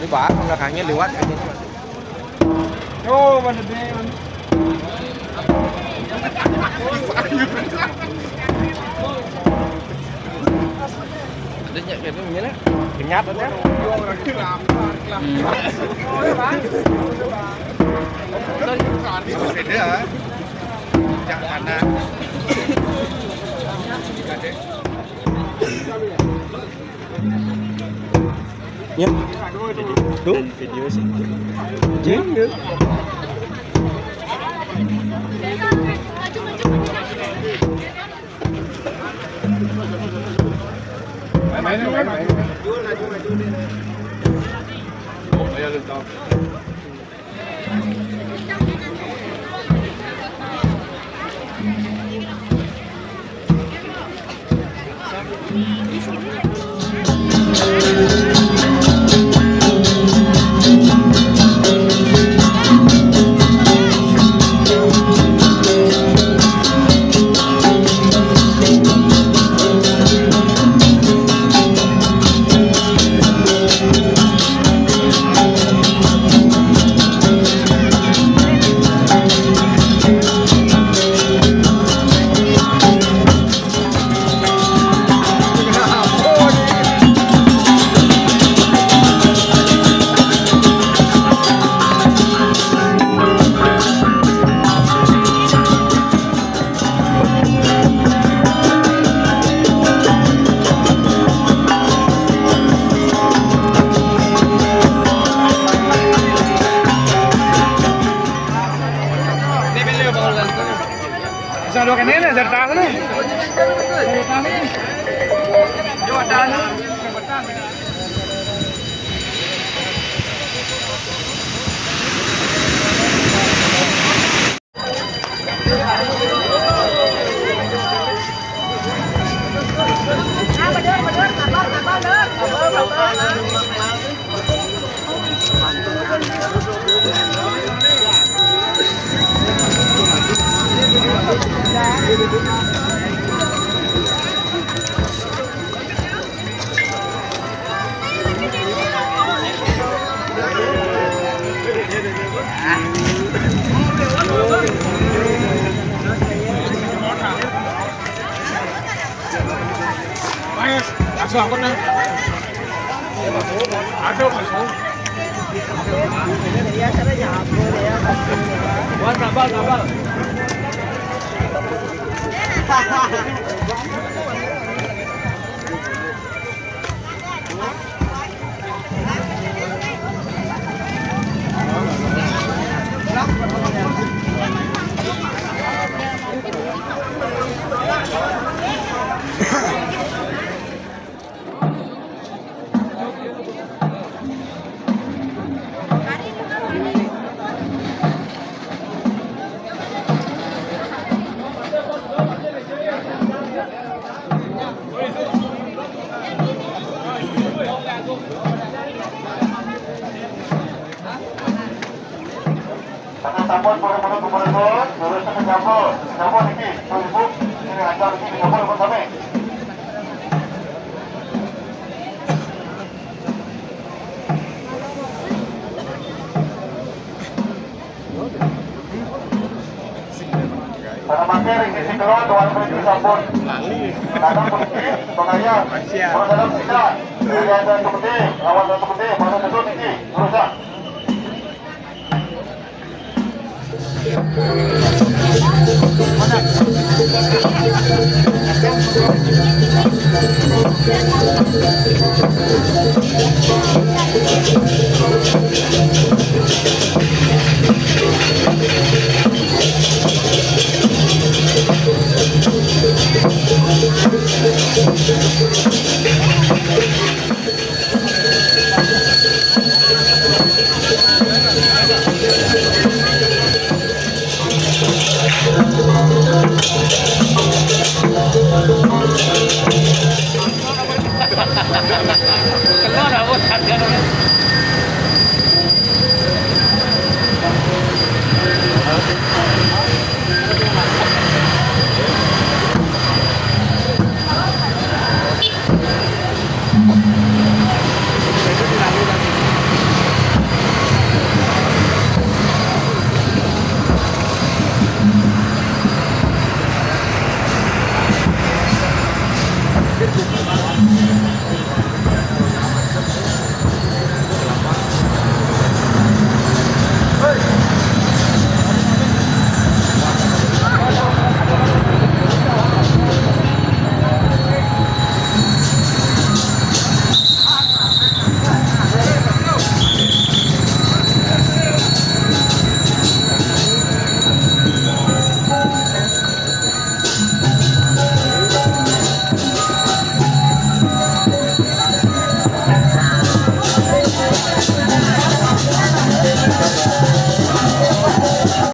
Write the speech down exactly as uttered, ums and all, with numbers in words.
Pak, belakangnya lewat. Yo, mana dia? Ada nyak gitu, gimana? Kenyat ada. Hmm. Beda. Jangan panas. Ya. Tuh. Video sih. Jeng. Main, main, main. Sa dua kanina, sa taas na. Sa taas na. Yo, taas na. Ayo, langsung angkut nih. Aduh, masuk. Buat sabar, sabar. Sampun, pura-pura gubernur, lurus ke Singapura. Singapura niki, ibu-ibu, sini aja niki, Singapura pun kami. Para mangkir, ini si keluar, tuan pergi sampun. Kadang pergi, pengayam. Terus dalam sila. Jadi ada satu gede, lawan satu gede, mana satu niki. Terus, ah. Keluar aku tadi.